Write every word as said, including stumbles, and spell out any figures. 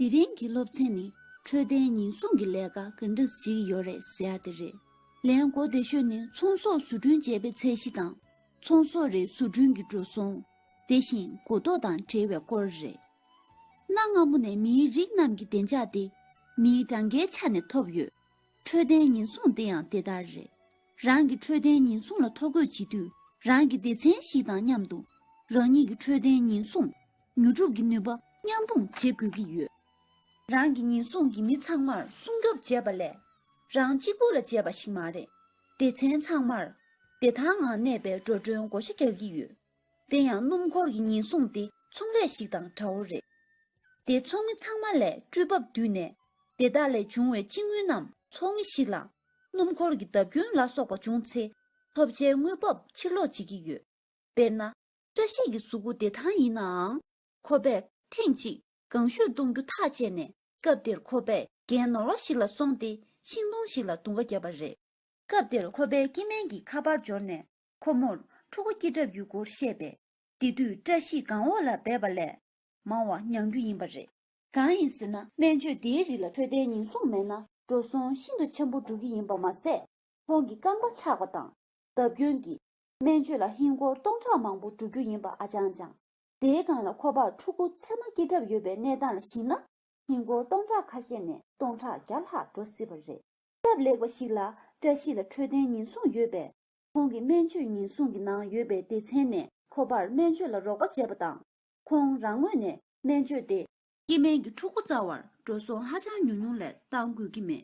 དེ་རིང་གི་སློབ་ཚན་ནི་འཕྲོད་བསྟེན་ཉེན་སྲུང་གི་ལས་ཀ་ག་འདྲ་བྱེད་ཀྱི་ཡོད་རེད་ཟེར་ཡ་དེ་རེད། ལན་གོ་བདེ་ཤོས་ནི་ཚོང་ཟོག་བཟོ་སྐྲུན་བྱས་པའི་ཚད་གཞི་དང་། ཚོང་ཟོག་རེ་བཟོ་སྐྲུན་གྱི་འགྲོ་སོང་། དེ་བཞིན་གོ་རྟོགས་དང་འབྲེལ་བའི་སྐོར་རེད། གནའ་སྔ་མོ་ནས་མིའི་རིགས་རྣམས་ཀྱི་བདེ་འཇགས་དེ་མིའི་གྲངས་ཀའི་ཆ་ནས་ཐོབ་ཡོད། འཕྲོད་བསྟེན་ཉེན་སྲུང་དེ་ཡང་དེ་ལྟར་རེད། རང་གི་འཕྲོད་བསྟེན་ཉེན་སྲུང་ལ་ཐོ་འགོད་བྱེད་དུས། རང་གི་སྡེ་ཚན་ཞིག་དང་མཉམ་དུ་རང་ཉིད་ཀྱི་འཕྲོད་བསྟེན་ཉེན་སྲུང་ཉོ་སྒྲུབ་ཀྱི་ནུས་པ་མཉམ་སྤུངས་བྱེད་དགོས་ཀྱི་ཡོད། རང་གི་ཉེན་སྲུང་གི་མི་ཚང་མར་སྲུང་སྐྱོབ་བྱས་པ་ལས། རང་གཅིག་པུ་ལ་བྱས་པ་ཞིག་མ་རེད། སྡེ་ཚན་ཚང་མར་བདེ་ཐང་ངང་གནས་པའི་འགྲོ་གྲོན་བགོ་བཤའ་རྒྱག་གི་ཡོད། དེ་ཡང་སྣུམ་འཁོར་གྱི་ཉེན་སྲུང་དེ་ཚོང་ལས་ཤིག་དང་འདྲ་བོ་རེད། དེ་ཚོགས་མི་ཚང་མ་ལས་སྤྲུལ་བབ་བསྡུས་ནས། དེ་དག་ལས་བྱུང་བའི་སྤྱི་དངུལ་རྣམས་ཚོགས་མི་ཞིག་ལ་སྣུམ་འཁོར་གྱི་བརྡབ་སྐྱོན་ལ་སོགས་པ་བྱུང་ཚེ། ཐོབ་ཆའི་དངུལ་འབབ་ཕྱིར་སློག་བྱེད་ཀྱི་ཡོད། དཔེར་ན། བཀྲ་ཤིས་ཀྱི་གཟུགས་པོ་བདེ་ཐང་ཡིན་ནའང་། ཁོ་པས་ཐེངས་གཅིག་གང་ཤོས་གཏོང་རྒྱུ་ཐག་བཅད་ནས། སྐབས་དེར་ཁོ་པས་རྒན་ནོར་བ་ཞིག་ལ་སོང་སྟེ་ཤིང་སྡོང་ཞིག་ལ་རྡུང་ཁ་བརྒྱབ་པ་རེད། སྐབས་དེར་ཁོ་པའི་སྐྱེ་དམན་གྱིས་ཁ་པར་འབྱོར་ནས། ཁོ་མོར་ཕྲུ་གུ་སྐྱེ་གྲབས་ཡོད་སྐོར་བཤད་པས། དེ་དུས་བཀྲ་ཤིས་གང་འོག་ལ་སྦས་པ་ལས་མང་བ་མྱང་རྒྱུ་ཡིན་པ་རེད། གང་ཡིན་ཟེར་ན། སྨན་བཅོས་དེའི་རིགས་ལ་འཕྲོད་བསྟེན་ཉེན་སྲུང་མེད་ན། འགྲོ་སོང་ཤིན་ཏུ་ཆེན་པོ་འགྲོ་གི་ཡིན་པ་མ་ཟད། ཁོང་གི་རྐང་པ་ཆག་པ་དང་། བརྡབ་སྐྱོན་གྱིས་སྨན་བཅོས་ལ་ཧིན་སྒོར་སྟོང་ཕྲག་མང་པོ་འགྲོ་རྒྱུ་ཡིན་པ་ཨ་ཅང་ཅང་། དེའི་སྒང་ལ་ཁོ་པར་ཕྲུ་གུ་མཚེ་མ་སྐྱེ་གྲབས་ཡོད་པའི་གནས་སྟངས་ལ་གཞིགས་ན། ཧིན་སྒོར་སྟོང་ཕྲག་ཁ་ཤས་ནས་སྟོང་ཕྲག་བརྒྱ་ལྷག་འགྲོ་སྲིད་པ་རེད། སྟབས་ལེགས་པ་ཞིག་ལ། བཀྲ་ཤིས་ལ་འཕྲོད་བསྟེན་ཉེན་སྲུང་ཡོད་པས། ཁོང་གི་སྨན་བཅོས་ཉེན་སྲུང་གི་ནང་ཡོད་པའི་སྡེ་ཚན་ནས་ཁོ་པར་སྨན་བཅོས་ལ་རོགས་པ་བྱས་པ་དང་། ཁོང་རང་ངོས་ནས་སྨན་བཅོས་དེ། སྐྱེ་དམན་གྱི་ཕྲུ་གུ་བཙའ་བར་འགྲོ་སོང་ཧ་ཅང་ཉུང་ཉུང་ལས་བཏང་དགོས་ཀྱི་མེད།